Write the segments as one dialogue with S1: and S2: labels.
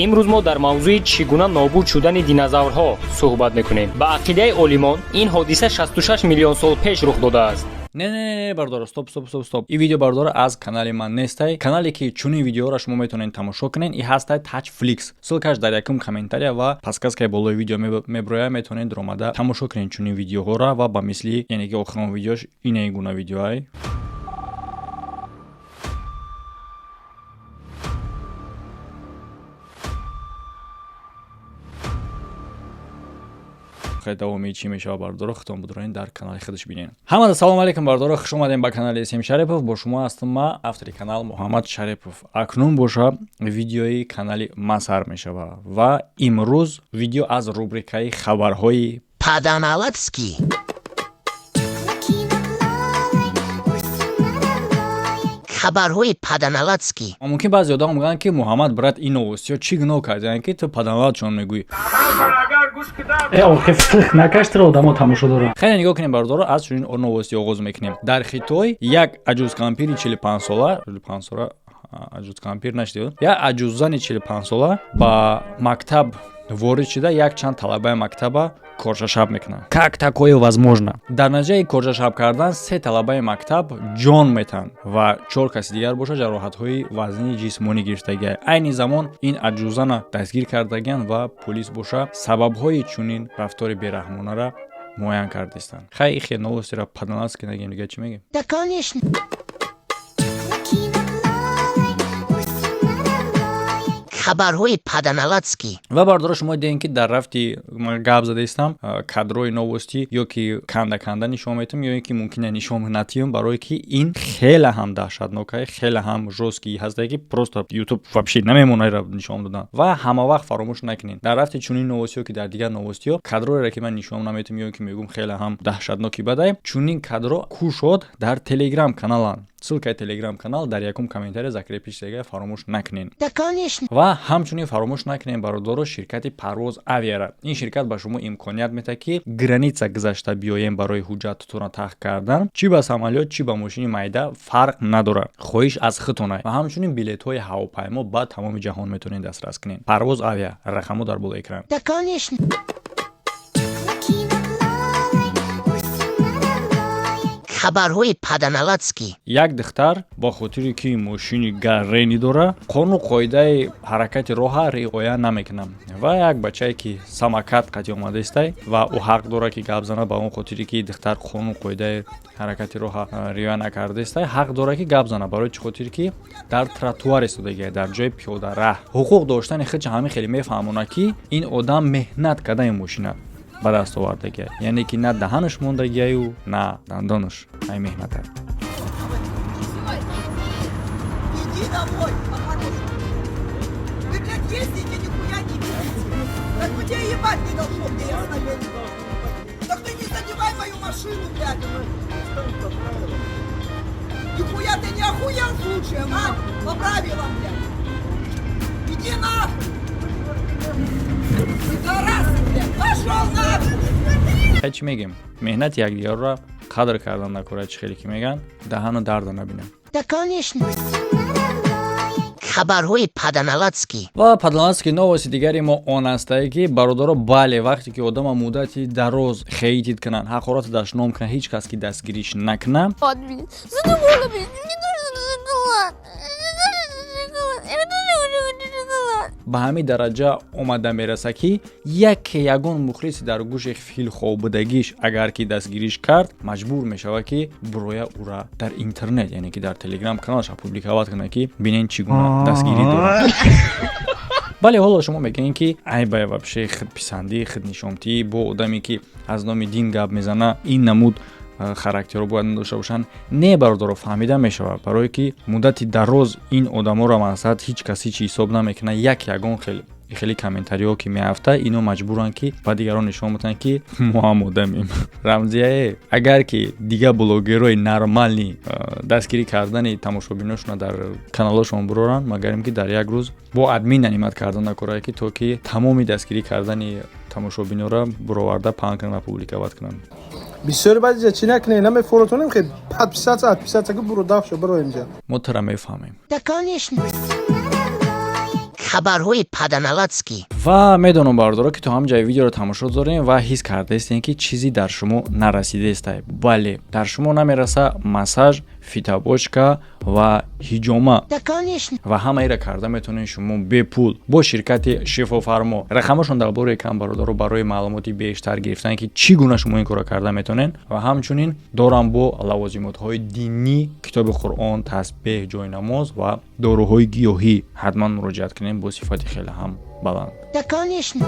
S1: Имрӯз мо дар мавзӯи чӣ гуна нобуд шудани динозаврҳо суҳбат мекунем. Ба ақидаи олимон, ин ҳодиса 66 миллион сол пеш рух додааст.
S2: Не, не, не, бардоро, стоп, стоп, стоп, стоп. Ин видео, бардоро, аз канали ман нестай. Канале, ки чунин видеоро шумо метавонед тамошо кунед, и ҳастай Touch Flix. Ссылка ш дар якум комментария ва подсказка и болои видео меброя. Метавонед даромада тамошо кунед чунин видеоҳоро ва ба мисли, яъне ки охирон видеош инаи гуна видеоай. Хеле давоми чӣ мешавад, бардоро, худтон будроен, дар канали худаш бинед. Ҳамада салому алейкум, бардоро, хуш омадем ба канали См Шарипов. Бо шумо ҳастам ма, автори канал, Муҳаммад Шарипов. Акнун боша, видеои канали ман сар мешавад ва имрӯз видео аз рубрикаи хабарҳои
S3: Паданалатский. Хабарҳои паданалатский.
S2: Мумкин баъзе одам мегӯянд, ки Муҳаммад, брат, ин новостиҳо чӣ гуноҳ кардиянд, ки ту паданалатшон мегӯӣ?
S4: Э, охи фих накаштра, одамо тамошо доранд.
S2: Хеле нигоҳ кунем, бардоро, аз чунин новости оғоз мекунем. Дар Хитой як аҷузкампири 45-сола, 45-сола аҷузкампир нашидед, як аҷуззани 45-сола ба мактаб ворид шуда, як чанд талабаи мактаба коршашаб мекунанд. Как такое возможно? Дар натиҷаи коршашаб кардан се талабаи мактаб ҷон метаҳанд ва чор каси дигар боша ҷароҳатҳои вазнии ҷисмонӣ гирифтагиа. Айни замон ин аҷузана дастгир кардагианд ва полис боша сабабҳои чунин рафтори бераҳмонара муайян кардистанд. Хай, ихе новости ро паданалатский нагем, дига чӣ мегем?
S3: Да, конечно. Хабарҳои паданалатский.
S2: Ва, бардоро, шумо дидем, ки дар рафти ман гап задаистам, кадрои новости ё ки канда канда нишон метам, ё ин ки мумкина нишон натиём, барое ки ин хеле ҳам даҳшатнокае, хеле ҳам жёсткий ҳастае, ки просто Ютуб вообще намемонайра нишон додан. Ва ҳама вақт фаромӯш накунед, дар рафти чунин новостиҳо, ки дар дигар новостиҳо кадроеро, ки ман нишон наметам ё ки мегӯм, хеле ҳам даҳшатноки бадай, чунин кадро кушод дар Телеграм каналанд. Ссылка и Телеграм канал дар якум комментария закрепить шудага, фаромӯш накунед.
S3: Да, конечно.
S2: Ва ҳамчунин фаромӯш накунем, бародаро, ширкати Парвоз Авиара. Ин ширкат ба шумо имконият медиҳад, ки граница гузашта биёем барои ҳуҷҷататонро таҳқиқ кардан. Чӣ ба самолёт, чӣ ба мошини майда, фарқ надорад, хоҳиш аз худтона. Ва ҳамчунин билетҳои ҳавопаймо ба тамоми ҷаҳон метавонед дастрас кунед. Парвоз Авиа, рақамҳо дар болои экран.
S3: Да, конечно. Хабарҳои паданалатский.
S2: Як духтар бо хотире ки мошини гаррени дора, қонуну қоидаи ҳаракати роҳа риоя намекунад ва як бачае, ки самокат қатъи омадаистай, ва ӯ ҳақ дорад, ки гап зана. Ба он хотире ки духтар қонуну қоидаи ҳаракати роҳа риоя накардаистай, ҳақ дорад, ки гап зана. Барои чӣ хотир ки дар тротуар истодагия, дар ҷои пиёдараҳ. Ҳуқуқ доштани худша ҳамин хеле мефаҳмонад, ки ин одам меҳнат карда ин мошина ба даст овардагия, яъне ки на даҳанаш мондагияю, на дандонаш ай меҳната.
S5: Иди домой, по-хорошему. Вы, блядь, ездите, нихуя не видите. Так у тебя ебать не должно, где я стою. Так ты не задевай мою машину, блядь. Нихуя ты не охуел случаем, а? По правилам, блядь. Иди нахуй. Пидорасы, блядь. Пошел нахуй.
S2: Хай, чӣ мегем? Меҳнати якдигарро қадр кардан накора. Чӣ хеле ки мегӯянд, даҳану дарда набинам.
S3: Да, конечно. Хабарҳои паданалатский.
S2: Ва паданалатский новости дигари мо он астае, ки, бародаро, бале, вақте ки одама муддати дароз хейтить кунанд, ҳақорату дашном кунанд, ҳеҷ кас ки дастгириш накуна.
S6: Задумала меня, мне нужен шоколад. Мне нужен шоколад. Я тоже хочу шоколад.
S2: Ба ҳамин дараҷа омада мераса, ки яке ягон мухлиси дар гӯши филхобудагиш агар ки дастгириш кард, маҷбур мешавад, ки буроя ура дар интернет, яъне ки дар Телеграм каналаш опубликовать кунад, ки бинен, чӣ гуна дастгирӣ дорад. Бале, ҳоло шумо мегӯед, ки айбай, вообще худписандӣ, худнишомтӣ бо одаме, ки аз номи дин гап мезана, ин намуд характерҳо бояд надошта бошанд. Не, бародаро, фаҳмида мешавад, барое ки муддати дароз ин одаморо мақсад ҳеҷ кас ҳеҷ ҳисоб намекунад. Як ягон хел хеле комментариҳо ки меафта, ино маҷбуранд, ки ба дигарон нишон бидиҳанд, ки мо ҳам одамем. Рамзияе, агар ки дигар блогерҳои нормальный дастгирӣ кардани тамошобиношона дар каналҳошон буроранд, магарим ки дар як рӯз бо админ нанимать кардан накорад, ки то ки тамоми дастгирӣ кардани тамошобинора буроварда паҳн кунанд ва публиковать кунанд.
S7: Бисёри баъди чӣ накунед, намефоротонем, хе подписаться, отписаться ки, буро дафшо, биро инҷа.
S2: Мо тура мефаҳмем.
S3: Да, конечно. Хабарҳои паданалатский.
S2: Ва медонам, бародаро, ки то ҳам ҷои видеоро тамошо дорем ва ҳис кардаистем, ки чизе дар шумо нарасидаестай. Бале, дар шумо намераса массаж, фитобочка ва ҳиҷома.
S3: Да, конечно.
S2: Ва ҳамаира карда метавонед шумо бепул бо ширкати Шифофармо. Рақамашон дар бораи кам, бародаро, барои маълумоти бештар гирифтан, ки чӣ гуна шумо ин корро карда метавонед. Ва ҳамчунин дорам бо лавозимотҳои динӣ, китоби Қуръон, тасбеҳ, ҷойнамоз ва доруҳои гиёҳӣ. Ҳатман муроҷиат кунем, бо сифати хеле ҳам баланд.
S3: Да, конечно.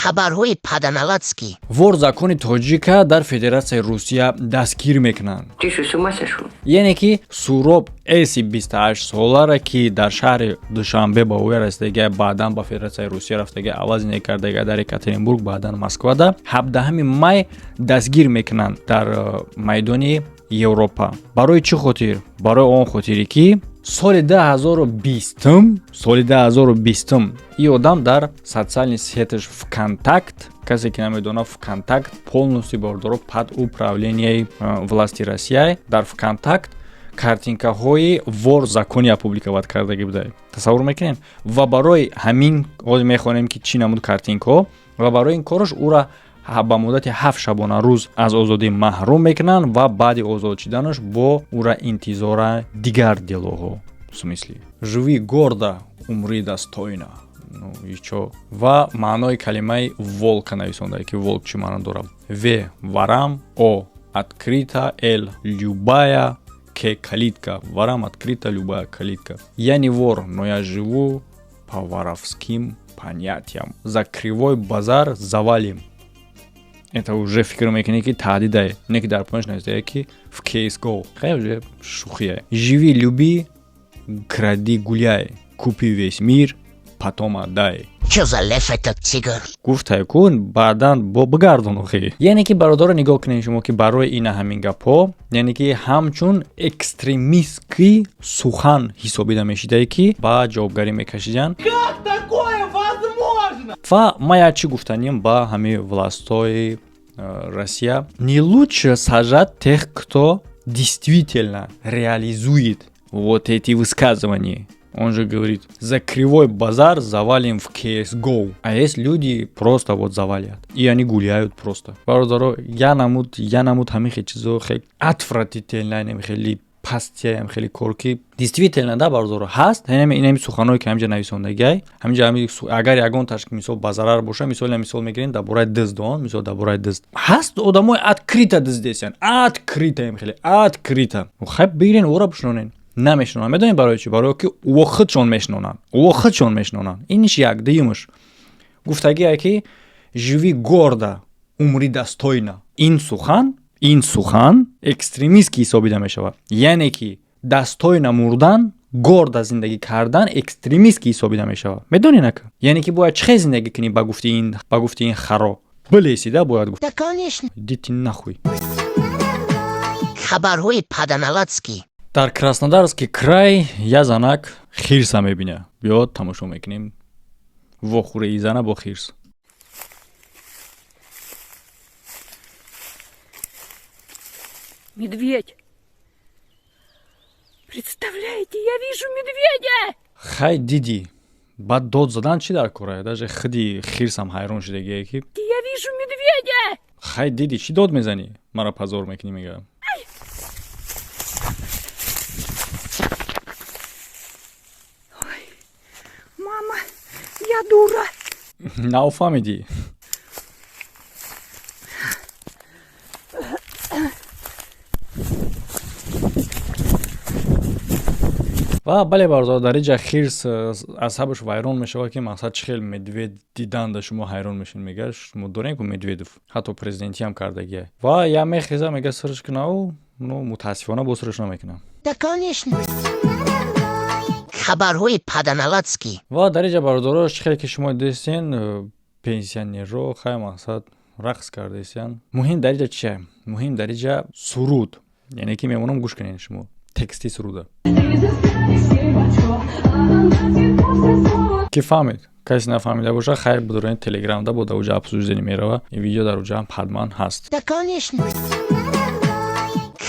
S3: Хабарҳои паданалатский.
S2: Вор закони тоҷика дар Федератсияи Русия дастгир мекунанд.
S8: Ты что, с ума сошел?
S2: Яъне ки Суроб Эси 28 солара, ки дар шаҳри Душанбе ба ӯя расидага, баъдан ба Федератсияи Русия рафтага, аввал зиндагӣ кардага дар Екатеринбург, баъдан Москвада, 17 май дастгир мекунанд дар майдони Европа. Барои чӣ хотир? Барои он хотире, ки соли 2020, соли 2020 и одам дар социальный сеть ш ВКонтакт, касе ки намедонад, ВКонтакт полностью, бародаро, под управление и власти Россия, дар ВКонтакт картинкаҳои вор закони опубликовать кардагӣ буда. Тасаввур мекунем? Ва барои ҳамин ҳозир мехонем, ки чӣ намуд картинкаҳо. Ва барои ин кораш ӯра ба муддати 7 шабона рӯз аз озодӣ маҳрум мекунанд ва баъди озод шуданаш бо ӯра интизора дигар дело ҳо. В смысле, живи гордо, умри достойно. Ну и чё? Ва маънои калимаи волка нависонда, ки волк чӣ маъно дорад: В — ворам, О — открыта, Л — любая, К — калитка. Ворам открыта любая калитка. Я не вор, но я живу по воровским понятиям. За кривой базар завалим. Это уже фикр мекунӣ, ки таҳдидае, не ки дар поинш нависдае, ки в CSGO. Хай, уже шӯхие. Живи — люби, кради — гуляй, купи весь мир, потом отдай.
S3: Чё за лев этот тигр?
S2: Гуфтай кун, баъдан бо бигардон охи. Яъне ки, бародаро, нигоҳ кунед шумо, ки барои ина ҳамин гапҳо, яъне ки ҳамчун экстремистский сухан ҳисобида мешидае, ки ба ҷавобгарӣ мекашиданд. Ва ма як чӣ гуфтанем ба ҳамин власть ои Россия: не лучше сажать тех, кто действительно реализует вот эти высказывания? Он же говорит: за кривой базар завалим в CSGO. А есть люди, просто вот завалят. И они гуляют просто. Бародаро, я намуд ҳамин чизо хеле отвратительно, хеле пастияям, хеле кор, ки действительно, да, бародаро, ҳаст инами суханое, ки ҳаминҷа нависондагиай. Ҳаминҷа агар ягонташ, мисол, ба зарар боша, мисол, мисол мегирем дар бораи дуздон. Мисол, дар бораи дузд ҳаст одамои открыто дуздесиян, открыто им, хеле открыто. Хай, бигирен, ӯра бишнонен. Намешинонанд. Медонед барои чӣ? Барое ки ӯо худшон мешинонанд, ӯо худшон мешинонанд. Иниш як. Дуюмаш гуфтагие, ки живи гордо, умри достойно. Ин сухан экстремистский ҳисобида мешавад. Яъне ки достойно мурдан, гордо зиндагӣ кардан экстремистский ҳисобида мешавад. Медонӣ нака? Яъне ки бояд чӣ хел зиндагӣ кунӣ, ба гуфти ин харо билесида бояд гуфт.
S3: Да, конечно.
S2: Идите нахуй.
S3: Хабарҳои паданалатский.
S2: Дар Краснодарский край я занак хирса мебина. Биё, тамошо мекунем вохӯраи зана бо хирс.
S8: Медведь! Представляете, я вижу медведя!
S2: Хай, дидӣ, баъд дод задан чӣ дар кора? Даже хиди хирсам ҳайрон шудагие, ки
S8: Я вижу медведя!
S2: Хай, дидӣ, чӣ дод мезанӣ, маро позор мекунӣ, мега.
S8: Ой, мама, я дура!
S2: Нафаҳмидӣ? Ва бале, бародаро, дар инҷа хирс асабаш вайрон мешавад, ки мақсад чӣ хел медведь диданда шумо ҳайрон мешед, мега. Шумо дорем ку Медведев ҳатто президентиам кардагия. Ва я мехеза, мега, сирш кунау. Ну, мутаассифона, бо сирш намекунам.
S3: Да, конечно. Хабарҳои паданалатский.
S2: Ва дар инҷа, бародаро, чӣ хеле ки шумо дидестен, пенсионерро, хай, мақсад, рақс кардаистиян. Муҳим дар инҷа чия? Муҳим дар инҷа суруд. Яъне ки мемонам, гӯш кунед шумо тексти суруда. Ки фаҳмид? Касе нафаҳмида боша, хайр, бидорен Телеграмда бо дар уҷа обсуждение мерава. Ин видео дар уҷа ҳам ҳатман ҳаст.
S3: Да, конечно.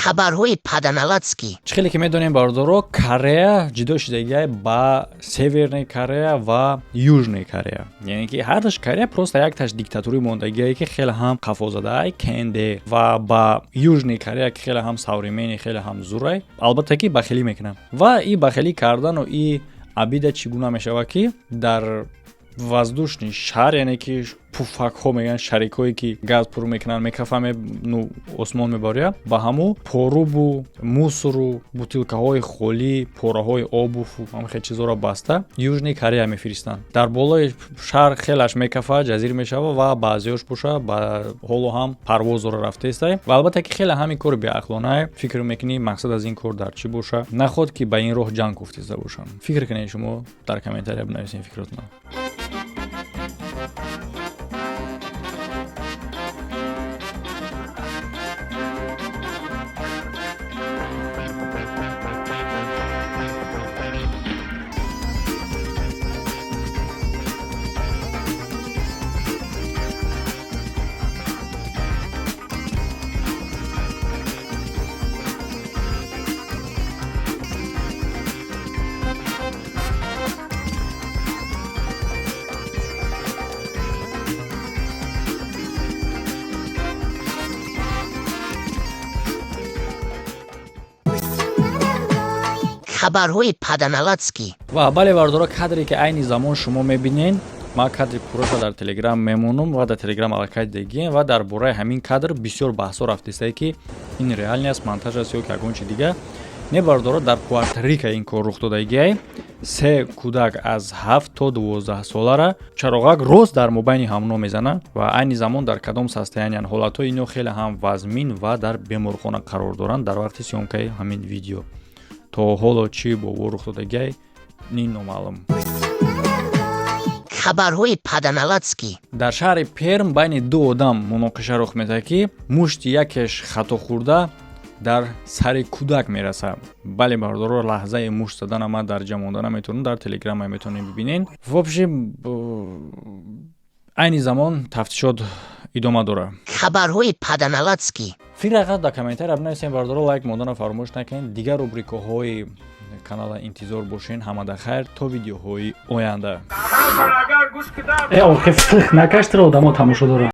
S3: Хабарҳои паданалатский.
S2: Чӣ хеле ки медонем, бародаро, Корея ҷудо шудагиай ба Северная Корея ва Южная Корея, яъне ки ҳардаш Корея, просто якташ диктатури мондагие, ки хеле ҳам қафозадаай КНДР, ва ба Южная Корея, ки хеле ҳам современный, хеле ҳам зурай, албатта ки бахилӣ мекунанд. Ва и бахилӣ кардану и обида чӣ гуна мешавад, ки дар воздушный шар, яъне ки пуфакҳо мегӯянд, шарикҳое ки газ пур мекунанд, мекафа, ну, осмон мебария, ба ҳаму порубу мусору бутилкаҳои холӣ, пораҳои обу ҳамхел чизҳоро баста Южный Корея мефиристанд. Дар болои шаҳр хелаш мекафа, ҷазир мешава ва баъзеош боша ба ҳоло ҳам парвоз дора рафтаистай. Ва албатта ки хеле ҳамин кори беақлонае. Фикр мекунӣ, мақсад аз ин кор дар чӣ боша? Наход ки ба ин роҳ ҷанг гуфтиста бошанд? Фикр кунед шумо, дар комментария бинависед фикротона.
S3: Хабарҳои паданалатский.
S2: Ва бале, бародаро, кадре ки айни замон шумо мебинед, ман кадри пурраша дар Телеграм мемонам ва дар Телеграм аллакай дегием. Ва дар бораи ҳамин кадр бисёр баҳсҳо рафтистае, ки ин реальный аст, монтаж аст ё ки ягон чи дига. Не, бародаро, дар Пуэрто-Рика ин кор рух додагиай. Се кӯдак аз 7 то 12 солара чароғак рост дар мобайни ҳамно мезана ва айни замон дар кадом состояниян, ҳолатҳои ино хеле ҳам вазмин ва дар беморхона қарор доранд. Дар вақти съёмкаи ҳамин видео то ҳоло чӣ бо рух додагиай, нин номаълум.
S3: Хабарҳои паданалатский.
S2: Дар шаҳри Перм байни ду одам муноқиша рух медиҳад, ки мушти якеш хато хӯрда дар сари кӯдак мерасад. Бале, бародаро, лаҳзаи мушт задана ман дар ҷа монда наметавонам, дар Телеграма метавонем бибинен. В общем, айни замон тафтишот идома дорад.
S3: Хабарҳои паданалатский.
S2: Фикр дар комментария бинависем, бародаро, лайк мондана фаромӯш накунед, дигар рубрикаҳои канала интизор бошен. Ҳамада хайр, то видеоҳои оянда.
S4: Э, охи, фих накаштро, одамо тамошо доранд.